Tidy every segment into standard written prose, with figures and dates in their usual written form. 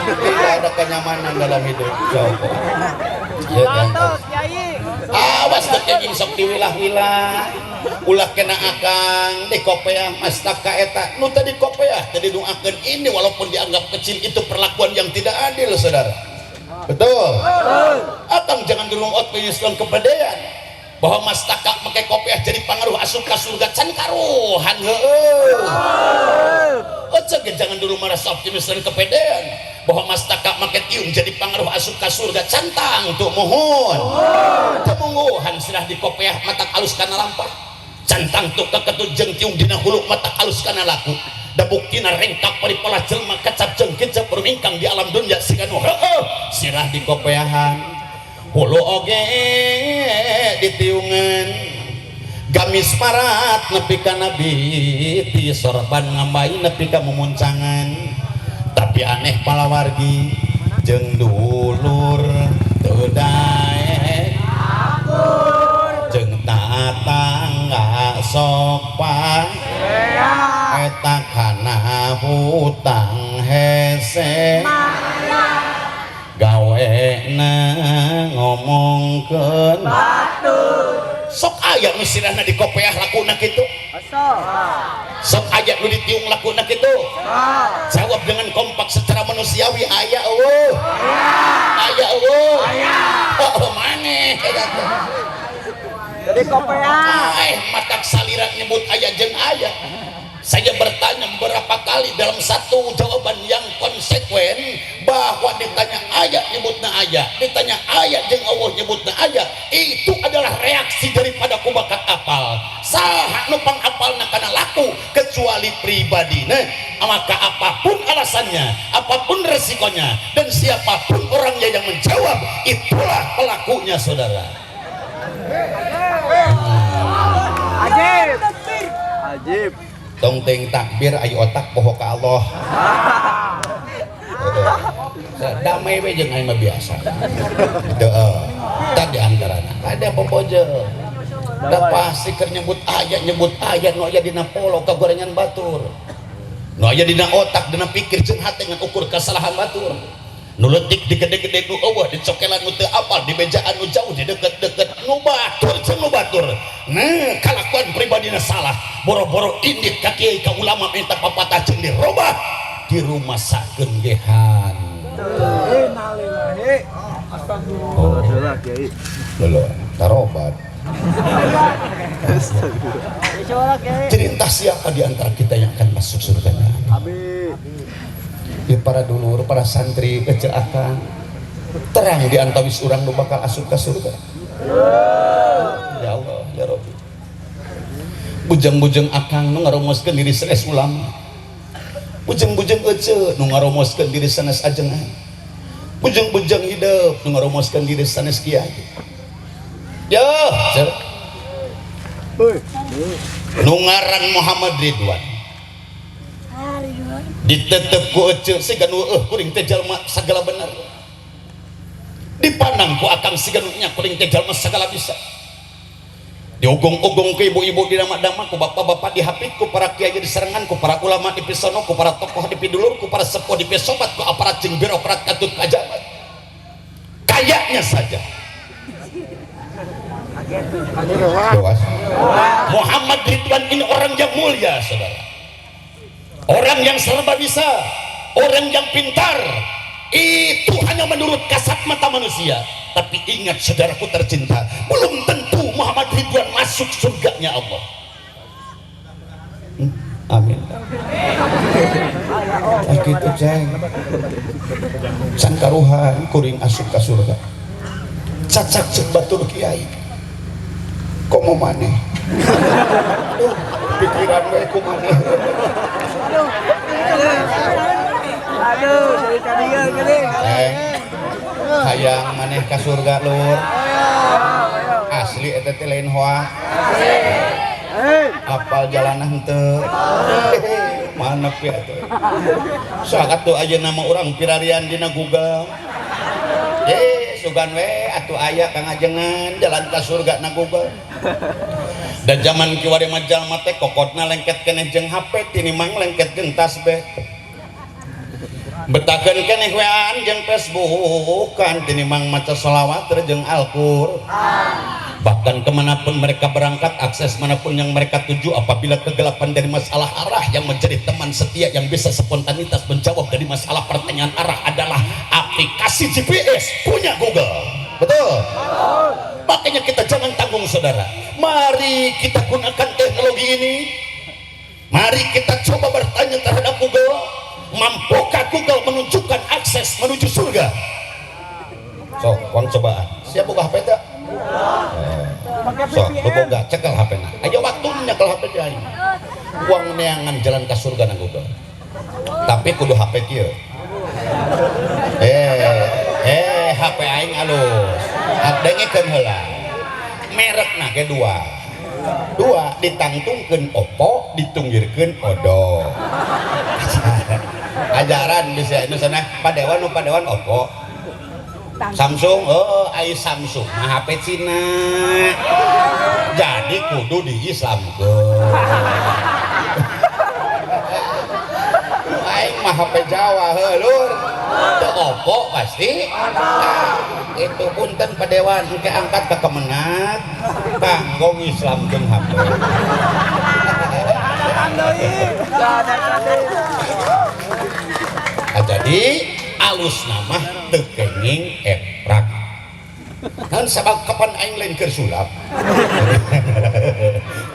Tidak ada kenyamanan dalam hidup. Coba. Ya, kan? Awas teh sok diwilah-wilah. Ulah kena akang di kopeah mastaka eta nu tadi kopeah tadi doakeun ini, walaupun dianggap kecil, itu perlakuan yang tidak adil, saudara. Betul. Akang jangan dulu optimis dan kepedean bahwa mastaka pakai kopiah jadi pangaruh asup ka surga, can karuhan heueuh. Ece ge jangan dulu merasa optimis dan kepedean bahwa mastaka make tiung jadi pangaruh asup ka surga, can tangtu. Mohon temungguhan sirah di kopiah matak alus kana lampah, can tangtu keketut jeung tiung dina hulu matak alus kana laku. Da buktina rengkak paripola jelma kacap jeung kicep bermingkang di alam dunya siga nu heueuh sirah di kopiahan, hulu oge ditiungan, gamis parat nepi ka nabi, sorban ngambai nepi ka mumuncangan. Tapi aneh, palawargi jeung dulur teu daek, jeung tatangga sok eta kana hutang hese, gawena ngomongkeun. Sok aya nu sirahna di kopeah lakuna kitu, sok aya nu ditiung lakuna kitu. Jawab dengan kompak secara manusiawi, aya euweuh? Aya euweuh? Oh, maneh eta teh. Jadi kopeah. Eh, matak salira nyebut aya jeung aya. Saya bertanya beberapa kali dalam satu jawaban yang konsekuen bahwa ditanya aya nyebutna aya, ditanya aya jeung Allah nyebutna aya, itu adalah reaksi daripada kubakat apal. Saha nu pangapalna kana laku kecuali pribadina? Maka apapun alasannya, apapun resikonya, dan siapapun orangnya yang menjawab, itulah pelakunya, saudara. Ajib. Ajib. Tong ting takbir, ayo otak poho ka Allah. Heeh. Damai we jeung aing mah biasa. Heeh. Tadi antarana ada popoje. Da pasti keur nyebut aya nu aya dina polo kagorengan batur. Nu aya dina otak, dina pikir jeung hate ngan ukur kesalahan batur. Nu leutik digede-gede, nu euweuh dicokelan, nu teu apal di bejaan, nu jauh di deket-deket, nu batur jeung nu batur. Nah, kalakuan pribadina salah, boro-boro indit ka kiai, ka ulama minta papatah jeung dirobah, dirumasakeun ge hanteu. Innalillahi. Astagfirullah, Kiai. Lho, tarobat. Insyaallah, Kiai. Jadi entah siapa di antara kita yang akan masuk surganya. Abi. Ya, para dulur, para santri kecil akan terang di antawis urang nu bakal asup ke surga. Ya Allah, ya Rabbi. Bujang-bujang akang nu ngaromoskeun diri sanes ulama. Bujang-bujang ece nu ngaromoskeun diri sanes ajengan. Bujang-bujang hidup nu ngaromoskeun diri sanes kiai. Ya, cek. Nu ngaran Muhammad Ridwan ditetep ku ece siga nu eueuh kuring teh jalma sagala bener, dipandang ku akang siga nu nya kuring teh jalma sagala bisa, diugong-ugong ku ibu-ibu di dama-dama, ku bapak-bapak dihapit, ku para kiai diserangan, ku para ulama dipisono, ku para tokoh dipidulur, ku para sepuh dipisobat, ku aparat jeung birokrat katut pajabat kayaknya saja. Dewas. Muhammad Ridwan ini orang yang mulia, saudara, orang yang serba bisa, orang yang pintar. Itu hanya menurut kasat mata manusia. Tapi ingat, saudaraku tercinta, belum tentu Muhammad Ridwan masuk surganya Allah. Amin. Ah, gitu, ceng. Can karuhan kuring asup ka surga. Cacak cek batur kiai. Komo maneh? Aduh, pikiran we ku maneh. Aduh, jadi kadieu geuning. Eh, hayang maneh ka surga, lur? Asli eta teh, lain hoax. Apal jalan henteu? Mana pi atuh. Sok atuh ayeuna nama urang pirarian dina Google. Eh, sugan we atuh aya kang ajengan jalan ka surga na Google. Dan zaman kiwari mah jalma teh kokodna lengket keneh jeung HP, tinimang lengket jeung tasbih. Betakeun keneh wean jeung Facebookan tinimbang maca sholawat jeung Al-Qur'an. Bahkan kemanapun mereka berangkat, akses manapun yang mereka tuju, apabila kegelapan dari masalah arah, yang menjadi teman setia yang bisa spontanitas menjawab dari masalah pertanyaan arah adalah aplikasi GPS punya Google. Betul? Makanya kita jangan tanggung, saudara. Mari kita gunakan teknologi ini. Mari kita coba bertanya terhadap Google. Mampukah Google menunjukkan akses menuju surga? So, uang cobaan. Siap buka HP tak? Pakai So, VPN. lu boga, cekel HP na. Ayo waktu nyekel HP dia aing. Uang neangan jalan ke surga na Google. Tapi kudu HP kieu. HP aing alus. Dengekeun heula. Merekna ge dua. Dua ditangtungkeun Oppo, ditunggirkeun Odo. Ajaran bisa nu sana padewan nu padewan Oppo. Samsung, oh, ai Samsung mah HP Cina. Jadi kudu diislamkeun. Aing mah HP Jawa heuh lur. Teu Oppo pasti. Nah, itu punten padewan engke angkat ke Kemenag kanggo ngislamkeun HP. Nah, jadi alus nama teu kenging eprak. Kan sabab kapan aing lain keur sulap.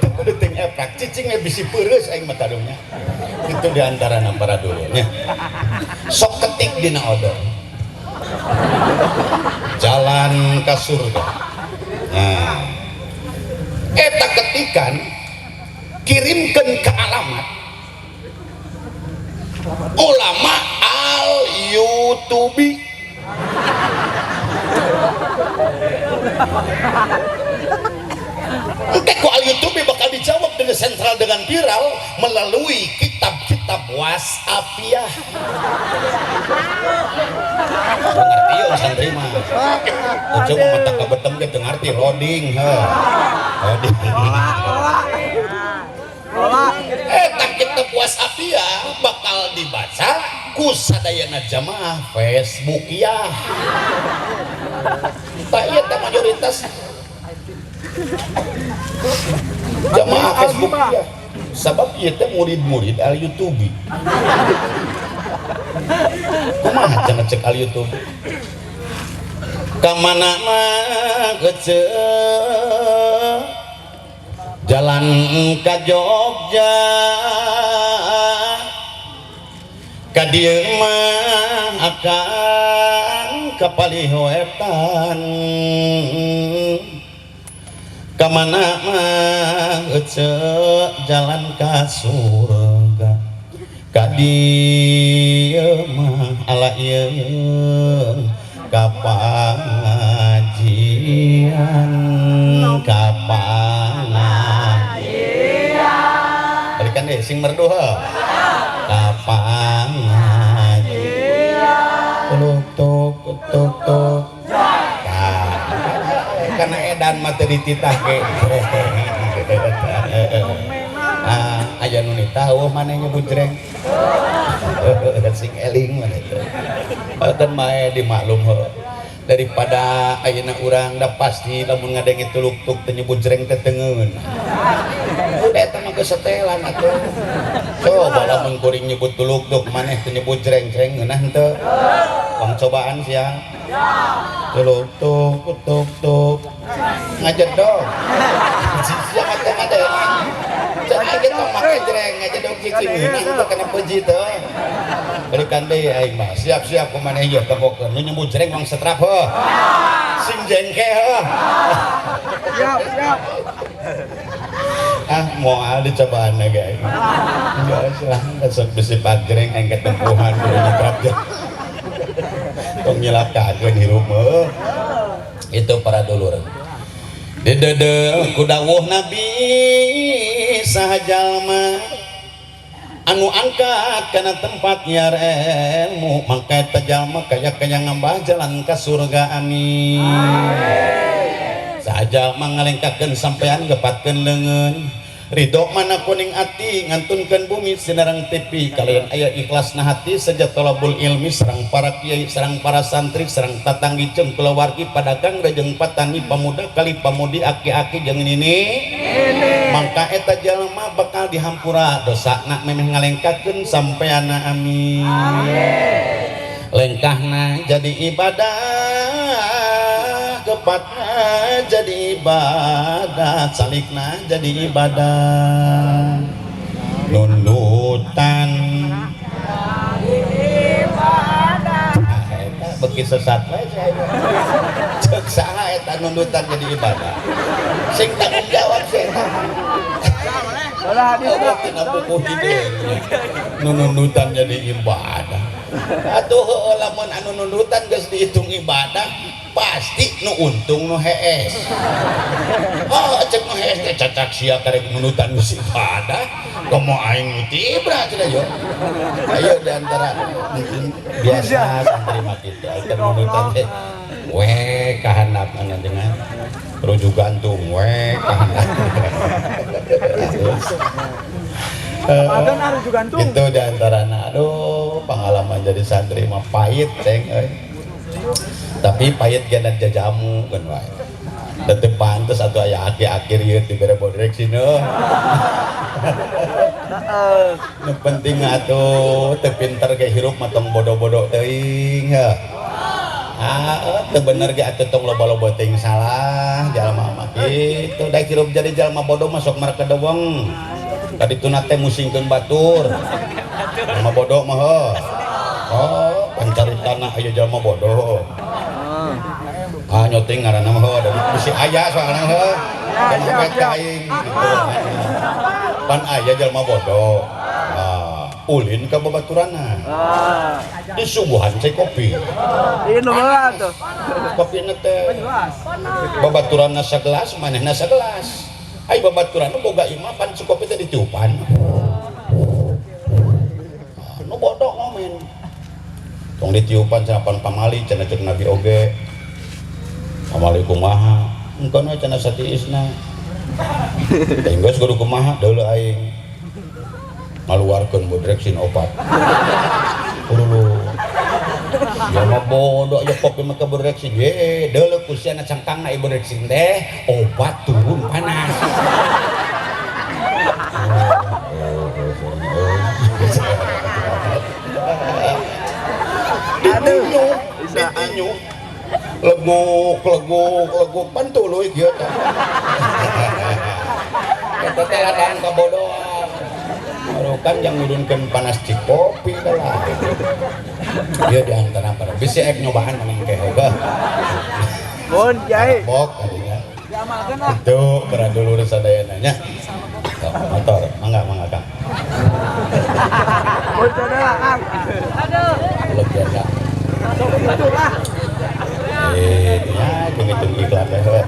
Teu kudu ting eprak, cicing we bisi peureus aing mah kadunya. Itu di antara para dulurnya. Sok ketik dina odol. Jalan ke surga. Nah, eta ketikan kirimkan ke alamat ulama al YouTubi. Engke ku al YouTubi bakal dijawab dengan sentral dengan viral melalui kitab-kitab WhatsAppiyah. Ngerti ya santri mah. Ujung mah mata kabetem ge teu ngarti loading heuh. Loading. Eta kitab WhatsAppiyah bakal dibaca ku sadayana jamaah Facebook ya. Tak iya teh mayoritas jamaah Facebook ya. Sabab ieu teh murid-murid al YouTubi. Kumaha cenah cek al YouTube? Ka mana mah kece jalan ka Jogja, ka dieu mah akang ka Palihoetan, ka mana mah ece jalan ka surga, ka dieu mah ala ieu ka pangajian, ka pangajian. Balikan deh sing merdu heuh. Ka pangajian. Tuk tuk tuk tuk. Tah, karena edan mah teu dititah ge. Ah, aya nu nitah eueuh maneh nyebut jreng. Sing eling maneh teh. Dan mae dimaklum heuh. Daripada ayeuna urang da pasti lamun ngadenge tuluk-tuk teu nyebut jreng teh tengeun. Udah eta mah geus setelan atuh. Coba lamun kuring nyebut tuluk-tuk maneh teu nyebut jreng-jreng ngeunah henteu? Pang cobaan sia. Tuluk tuk tuk tuk. Ngajedog. Sia mah teu ngadenge. Cek aing tong make jreng ngajedog cicing ngeunah henteu kana peuji teh. Balikan deui aing mah. Siap-siap ku maneh ieu tempokeun. Nu nyebut jreng wang setrap heuh. Sing jengke heuh. Siap, siap. Ah, moal dicobaan ge aing. Geus lah, besok bisi pajreng aing ketempuhan kudu nyetrap teh. Tong nyilakakeun hirup mah. Itu para dulur. Didede ku dawuh Nabi saha jalma anu angkat kana tempat nyiar ilmu mangka eta jalma kaya-kaya ngambah jalan ka surga, amin. Saha jalma ngalengkakeun sampean gepatkeun leungeun. Ridho mana kuning ati ngantunkeun bumi sinareng TV kalian aya ikhlasna hati saja tolabul ilmi sareng para kiai sareng para santri sareng tatanggi jeung kulawargi padagang jeung patani pamuda kali pamudi aki-aki jeung nini mangka eta jalma bakal dihampura dosana memeh ngalengkakeun sampeana amin. Lengkahna jadi ibadah, kepatna jadi ibadah, salikna jadi ibadah, nundutan ibadah. Beki sesat wae cek saha eta nundutan jadi ibadah, sing tanggung jawab sih eta. Tina buku hideung nundutan jadi ibadah. Atuh heueuh lamun anu nundutan geus dihitung ibadah pasti nu untung nu hees. Oh cek nu hees teh cacak sia karek nundutan geus ibadah komo aing nu tibra cenah yo. Ayo di antara biasa santri mah kitu aing nundutan teh we kahandap dengan rujuk gantung we kahandap. Itu di antarana aduh pengalaman jadi santri mah pahit ceng euy. Tapi pahit gana jajamu kan wae. Tetep pantes atuh aya aki-aki ieu dibere bodrek sieun. Nu penting atuh teu pinter ge hirup mah tong bodoh-bodoh teuing heuh. Ah, teu bener ge atuh tong loba-loba teuing salah jalma mah kitu. Da hirup jadi jalma bodoh mah sok markedeweng. Kadituna teh musingkeun batur. Jalma bodoh mah heuh. Oh, pancari tanah aya jalma bodoh. Ah nyoting ngaranna mah heuh, da bisi aya soalna heuh. Jalma ka aing gitu. Pan aya jalma bodoh. Ah, ulin ka babaturanna. Disuguhan cai kopi. Kopina teh babaturanna sagelas, manehna sagelas. Ai babaturanna boga imah pan si kopi teh ditiupan. Nu bodoh ngomen. Tong ditiupan cenah pan pamali cenah cek Nabi oge. Pamali kumaha? Engkeun we cenah satiisna. Teh geus kudu kumaha deuleu aing. Ngaluarkeun bodreksin opat. Ululu. Ya mah bodoh ya kopi mah ka bodreksin. Ye, deuleu ku sia na cangkangna ieu bodreksin teh obat turun panas. Ditinyu, ditinyu. Leguk, leguk, leguk pan tuluy kieu teh. Eta teh ladang kabodohan. Kan yang ngurunkeun panas ci kopi lah. Dia di antara para bisi ek nyobaan maneh ke heuh. Mun kiai. Bok kadinya. Itu para dulur sadayana nya. Motor, mangga mangga Kang. Mun saudara Kang. Aduh. Legenda. Ya, ngitung iklan teh.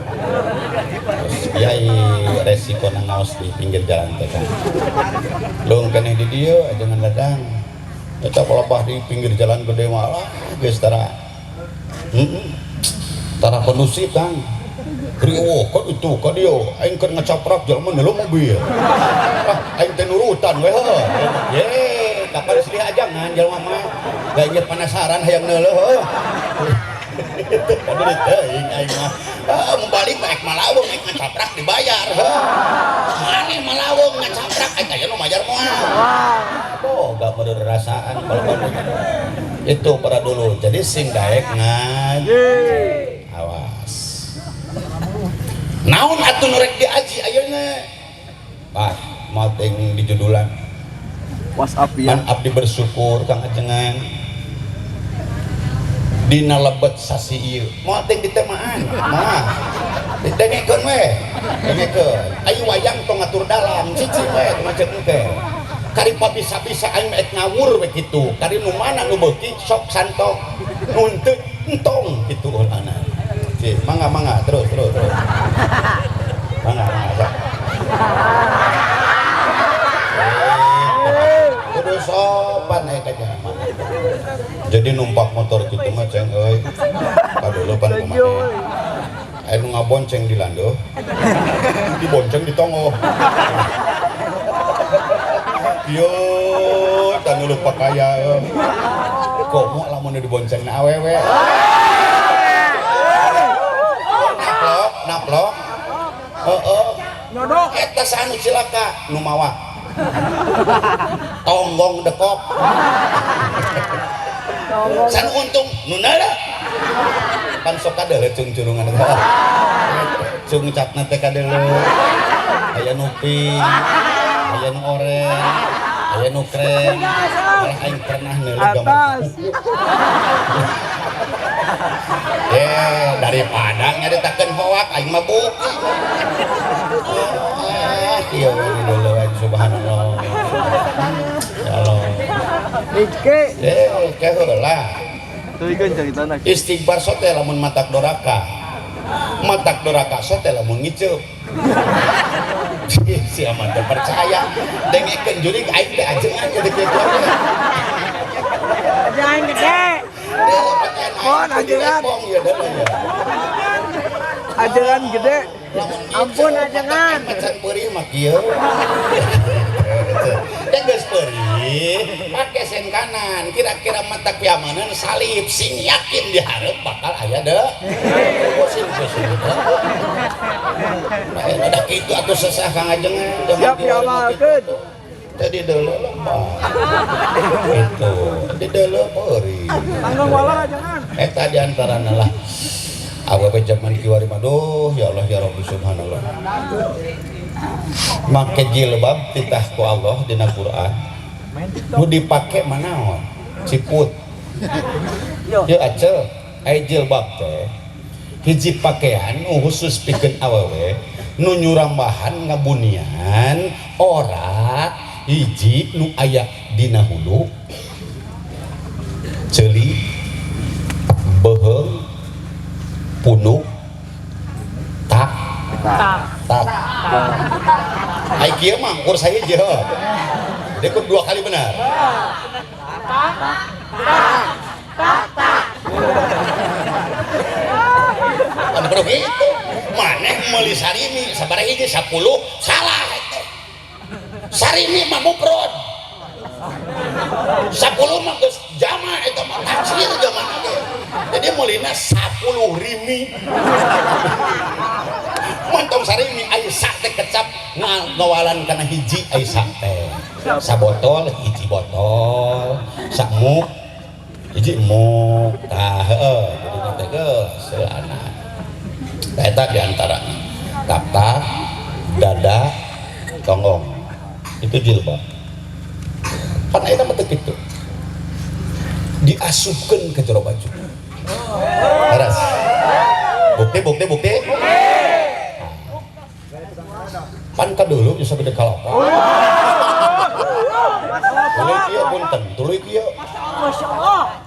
Kiai resiko nangaos di pinggir jalan teh kan. Lung keneh di dieu jangan ladang. Eta kolobah di pinggir jalan gede malah geus tara. Heeh. Tara kondusif Kang. Riweuh kan itu ka dieu aing keur ngacaprak jelema neuleuh mobil. Ah aing teh nurutan we heuh. Ye, kapan silih ajangan jelema mah. Da ieu penasaran hayang neuleuh heuh. Aduh teuing aing mah. Ah mun balik mah ek malawung ek ngacaprak dibayar heuh. Maneh malawung ngacaprak aing aya nu mayar moal. Boga meureun rasaan kalau itu para dulu. Jadi sing daek ngaji. Awas. Naon atuh nu rek diaji ayeuna? Bah, moal teuing di judulan. WhatsApp ya. Pan abdi bersyukur Kang Ajengan. Dina lebet sasi ieu moal teuing ditemaan mah didengekeun we dengekeun ayu wayang tong ngatur dalam cici we macet teh kari pabisa-bisa aing mah ek ngawur we kitu kari nu mana nu beuki sok santok nu henteu entong kitu ulana ci mangga mangga terus terus terus mangga mangga sok kudu sopan aya ka jalma. Jadi numpak motor kitu mah ceng euy. Padahal pan kumaha. Aya nu ngabonceng di landeuh. Dibonceng di tongoh. Yo, tanu lupa kaya. Komo lamun dibonceng na awewe. Naplok, naplok. Heeh. Nyodok. Eta sanu cilaka nu mawa. Tonggong dekok. San untung nu nala. Pan sok kadeuleu cung-curungan eta. Cung catna teh kadeuleu. Aya nu pink, aya nu oren, aya nu krem. Malah aing pernah neuleuh gambar Atas. Kuku. Eh, daripada nyaritakeun hoak aing mah buka. Ah, kieu we dideuleuan subhanallah. Ya Allah. Ike. Eh, ke heula. Tuluykeun caritana. Istighfar sote lamun matak doraka. Matak doraka sote lamun ngiceup. Si aman teu percaya. Dengekeun jurig aing teh ajengan kitu kitu. Jangan gede. Mohon ajengan. Ya deuleu ya. Ajengan gede. Lamun ngiceup, Ampun, ajengan. macan peurih mah kieu. Ya geus peurih, pake sen kanan. Kira-kira mata piamaneun salib sing yakin dihareup bakal aya deui. Pusing pusing. Nah, udah kitu atuh sesah Kang Ajengan. Zaman Siap kieu mah diamalkeun. kitu. Tadi deuleu lemah. Itu, di deuleu peurih. Tanggung walar ajengan. Eta di antarana lah. Awewe zaman kiwari mah duh ya Allah ya Rabbi subhanallah. Make jilbab titah ku Allah dina Quran. Nu dipake manaon? Ciput. Yo. Yeuh acel, aya jilbab teh hiji pakaian nu khusus pikeun awewe nu nyurambahan ngabunian ora hiji nu aya dina hulu ceuli beuheung punuk tak Tak. Tak ai kieu mah ukur saya hiji heuh. Dia kudu dua kali benar. Tak. Tak. Tak. Kan kudu gitu. Maneh meuli sarimi sabaraha hiji 10 salah eta. Sarimi mah mufrad. 10 mah geus jama eta mah taksir zaman ge. Jadi meulina 10 rimi. Montong sarimi aya sak teh kecap ngawalan kana hiji aya sak teh. Sabotol hiji botol, samuk hiji muk. Tah heueuh jadi teh geus seulana. Tah eta di antaranya. Tak-tak, dada, tonggong. Itu jilbab. Pan eta mah teu kitu. Diasupkeun ke jero baju. Beres. Bukti, bukti, bukti. Pan ka dulu bisa gede kalapa. Tuluy kieu punten, tuluy kieu. Masya Allah.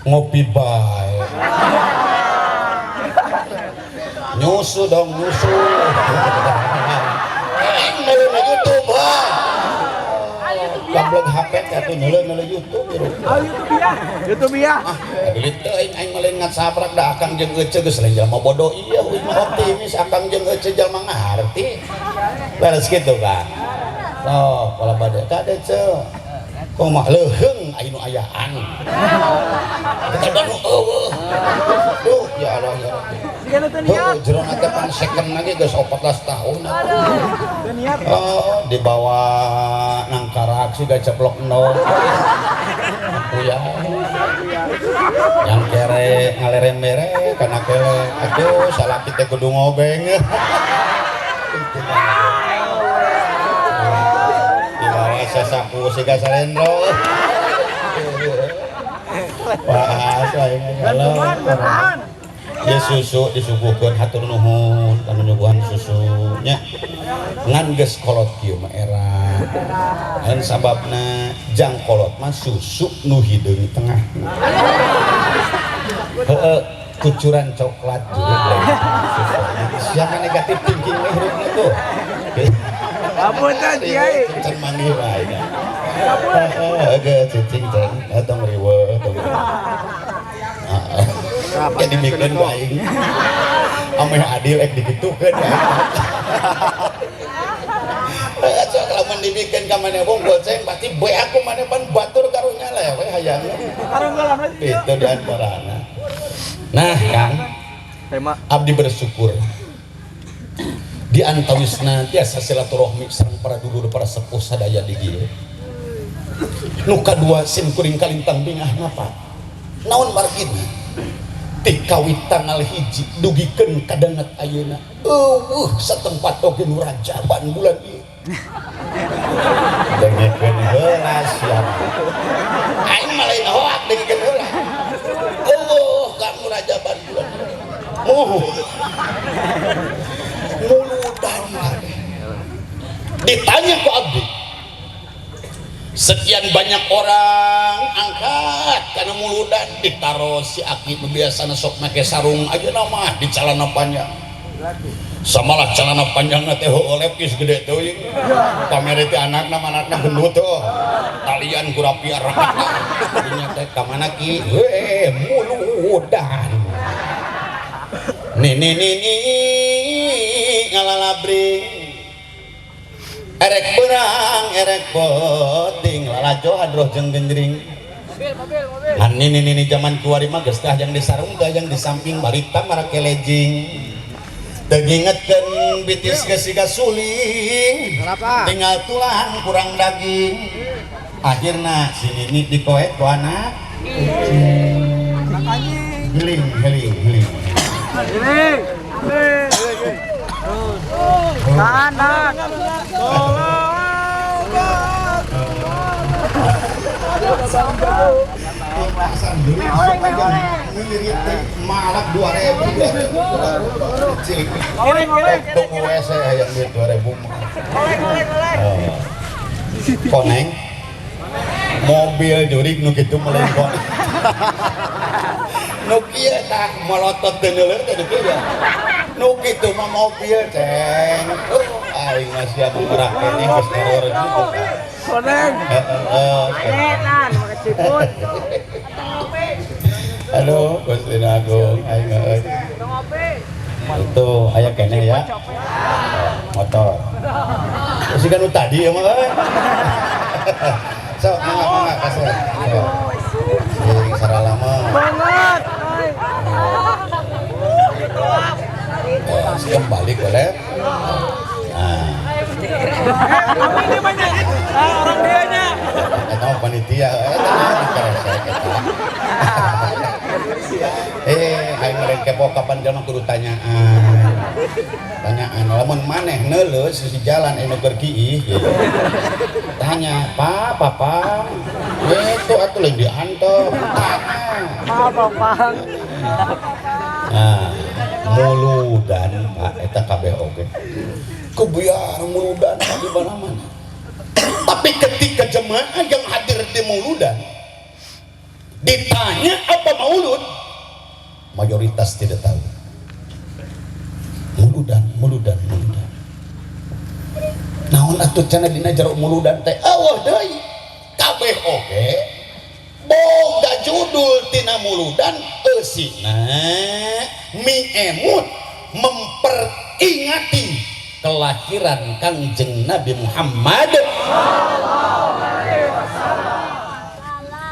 Ngopi bae. Nyusu dong, nyusu. Aing neuleuh na YouTube, ha. Gablek HP teh atuh neuleuh-neuleuh YouTube. Ah, YouTube ya. YouTube ya. Ah, duit teh aing aing mah lain ngasaprak da akang jeung ece geus lain jalma bodoh ieu euy mah optimis akang jeung ece jalma ngarti. Beres kitu kan. Oh, pola bade kade ce. Kumaha leuheung aya nu ayaan. Kita nu eueuh. Duh, ya Allah ya Rabbi. Siga nu teu niat. Heuh, jerona teh pan second lagi geus 14 tahun. Teu niat. Oh, dibawa nang karak siga ceplok endog. Ya. Yang kere ngalerem mere kana kele. Aduh, salah kita kudu ngobeng. Dibawa sasapu siga salendro. Wah, saya Bantuan, bantuan. Ya susu disuguhkeun hatur nuhun kanu nyuguhan susunya. Ngan geus kolot kieu mah era. Ngan sababna jang kolot mah susu nu hideung tengah. Heeh, kucuran coklat juga susu. Siapa negatif thinking we hirupna tuh. Apunten Kiai. Can manggih wae. Heeh, geus cicing can tong riweuh tong. Heeh. Ya dimikeun ku aing. Ameh adil ek dikitukeun ya. Heeh, sok lamun Lamun dibikeun ka maneh wungkul ceng pasti beak ku maneh pan batur karunya lah we hayangna. Itu di antarana. Nah, Kang, Tema abdi bersyukur. Di antawisna tiasa silaturahmi sareng para dulur para sepuh sadaya di dieu. Nu kadua sim kuring kalintang bingah napa? Naon margina? Ti kawit tanggal 1 dugikeun ka danget ayeuna. Eueuh satempat oge nu rajaban bulan ieu. Dengekeun heula siap. Aing mah lain hoak dengekeun heula. Eueuh ka nu rajaban bulan ieu. Oh. Muludan. Ditanya ku abdi. Sekian banyak orang angkat karena muludan ditaruh si aki nu biasana sok make sarung ayeuna mah di celana panjang. Samalah celana panjang teh heueuh lepis gede teuing. Pamere teh anakna manakna gendut teh. Talian ku rapi arakna. Dinya teh ka mana ki? Heuh muludan. Ni ni ni ni ngalalabring. Erek berang, erek penting, lalajo hadroh jeung genjring. Mobil. Ini ini zaman kuari mah geus tah yang di sarung tah yang di samping balita marake lejing. Teu ngingetkeun bitis geus siga suling. Tinggal tulang kurang daging. Akhirna si nini dikoet ku anak. Heling heling heling. Heling. Tahan, tahan. Malak 2000. Tunggu WC hayang duit 2000 mah. Koneng. Mobil jurig nu kitu melengkon. Nu kieu tah molotot teu neuleur teh nu kieu. Nu kitu mah mobil ceng. Aing mah sia murah keneh geus error gitu. Koneng. Heeh. Aduh, Gusti Agung aing euy. Itu aya keneh ya. Motor. Terus kan tadi ya mah euy. Sok mangga mangga kasih. Sing saralama. Banget. Kembali boleh. Nah. Ini banyak orang dianya. Eta mah panitia, eta mah karesek eta. Aing meureun kepo kapan jalma kudu tanyaan. Tanyaan lamun maneh neuleus di jalan anu keur kiih gitu. Tanya, "Pak, papa." Itu atuh lain diantep. Tanya. Pak, papa. Nah, muludan Pak eta kabeh oge. Kebiar muludan di mana-mana. Tapi ketika jemaah yang hadir di muludan ditanya apa maulud, mayoritas tidak tahu. Muludan, muludan, muludan. Naon atuh cenah dina jero muludan teh? Eueuh deui. Kabeh oge boga judul tina muludan eusina miemut memperingati kelahiran Kangjeng Nabi Muhammad.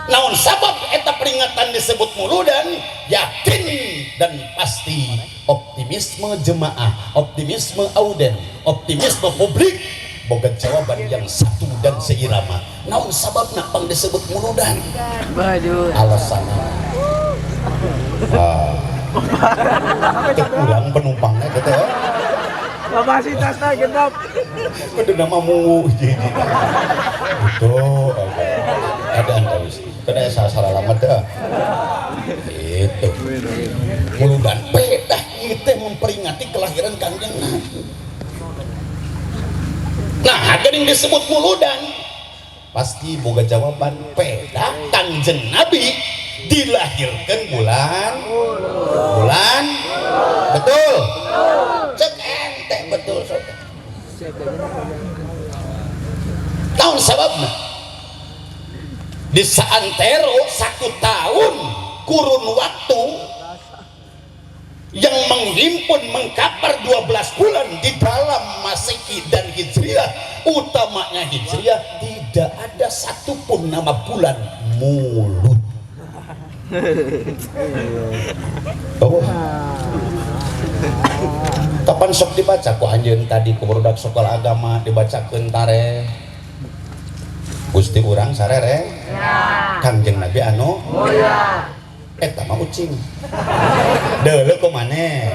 Naon sabab eta peringatan disebut muludan? Yakin dan pasti optimisme jemaah, optimisme auden, optimisme publik boga jawaban yang satu dan seirama. Naon sababna pang disebut muludan? Alasanna kurang penumpangnya gitu ya. Kapasitasnya genap. Kudu nama munggu hiji. Itu ada antawis. Kada salah-salah lama dah. Itu. Muludan pedah ieu teh memperingati kelahiran Kangjeng Nabi. Nah, geuning disebut muludan pasti boga jawaban pedah Kangjeng Nabi dilahirkan bulan bulan betul. Cek ente betul sok. Tahun sababna di saantero 1 tahun kurun waktu Yang menghimpun, mengkapar 12 bulan di dalam Masehi dan Hijriah, utamanya Hijriah, tidak ada satupun nama bulan Mulud. Oh. Kapan sok dibaca ku anjeun tadi ku barudak sekolah agama, dibacakeun tareh Gusti urang sarere Kangjeng Nabi anu eta mah ucing deuleu ku maneh,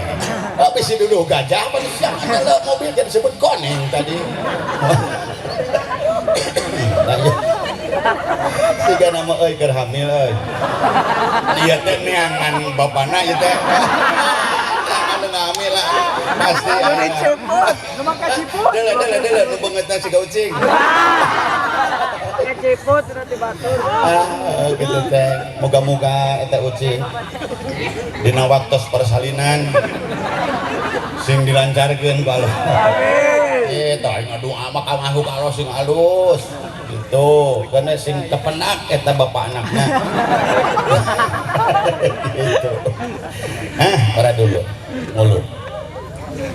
tapi si duduh gajah apa siang ada mobil jadi disebut koneng tadi. Nah, iya. Siga nama euy keur hamil euy. Ieu teh neangan bapana ieu teh. Neangan nu hamil lah. Pasti. Anu diciput, nu make ciput. Deuleu, deuleu, deuleu nu beungeutna siga ucing. Make ciput nanti batur. Ah, gitu teh. Moga-moga eta ucing dina waktos persalinan sing dilancarkeun ku Allah. Amin. Eh, tah ngadoa mah ka makhluk Allah sing halus. Gitu, karena sing tepenak eta bapak anaknya. Gitu. Ah, ora dulu. Mulud.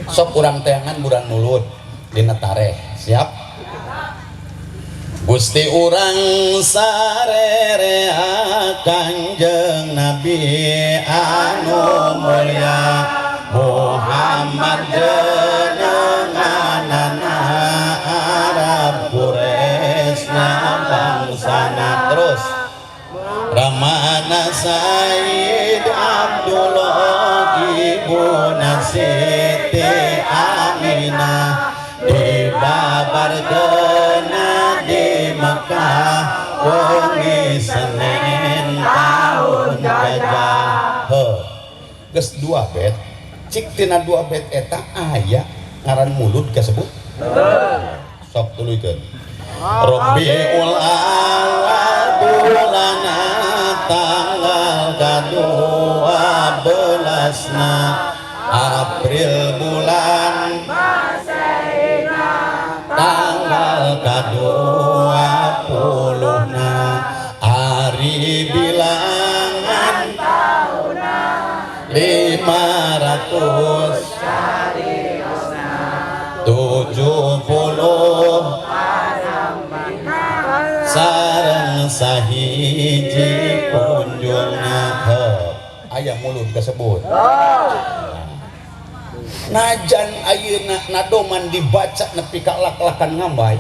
Sok urang teangan bulan Mulud dina tareh. Siap? Gusti urang sarerea Kanjeng Nabi anu mulia, Muhammad jenenganana, Arab Quraisy bangsana. Terus Ramana Said Abdullah, Ibuna Siti Aminah, dibabarkeuna di Mekah wengi Senin tahun gajah. Heuh, geus dua bet. Cik tina dua bet eta aya ngaran Mulud kasebut. Sok tuluykeun. Rabiul Awal bulana, tanggal kadua belasna, April bulan tanggal kadua puluhna, ari bilangan 570 sareng sahiji punjulna. Heuh, aya Mulud kasebut. Najan ayeuna nadoman dibaca nepi ka lak-lakan ngambay,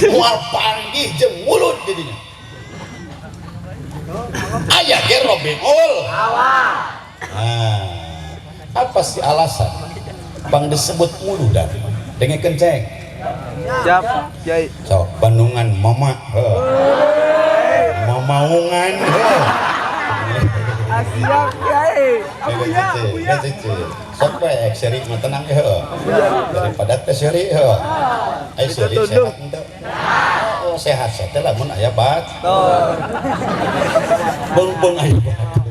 moal panggih jeung Mulud di dinya. Aya ge Rabiul. Nah, apa sih alasan bang disebut Muludan? Dengekeun, ceng. Siap, Kiai. Sok Bandungan mama, heuh. Mamaungan, heuh. Siap, Kiai. Aku ya, aku ya. Sok we ek seri mah tenang ge, heuh. Daripada teh seri, heuh. Ai seri sehat henteu? Oh, sehat teh lamun aya bat. Beung-beung aya batur.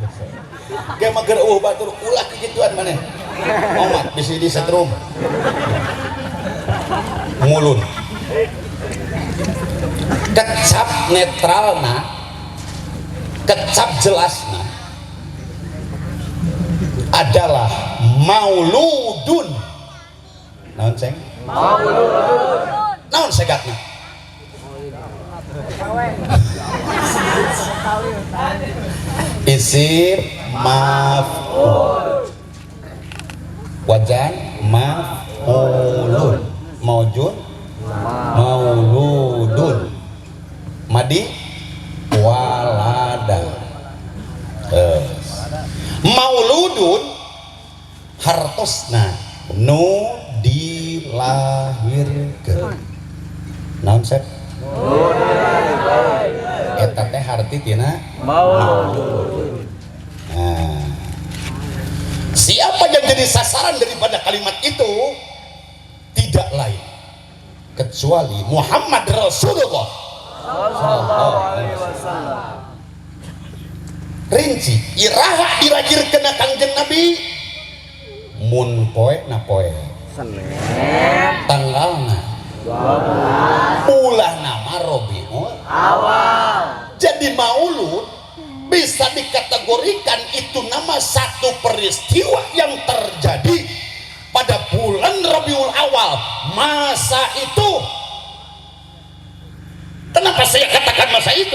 Ge mah keur eueuh batur, ulah kikituan maneh. Omat bisi disetrum. Mulun. Kecap netralna, kecap jelasna adalah mauludun. Naon, ceng? Mauludun. Naon segatna? Isim maf'ul. Wajan maf'ulun. Maujud mauludun. Madi walada. Terus. Mauludun hartosna nu dilahirkeun. Naon, Sep? Eta teh harti tina Maulud. Nah, siapa yang jadi sasaran daripada kalimat itu tidak lain kecuali Muhammad Rasulullah. Sallallahu alaihi wasallam. Rinci iraha dilahirkeun Kangjeng Nabi? Mun poe na poe Senin. Tanggalna 12 bulan nama Robiul Awal. Jadi maulud Bisa dikategorikan itu nama satu peristiwa yang terjadi pada bulan Rabiul Awal masa itu. Kenapa saya katakan masa itu?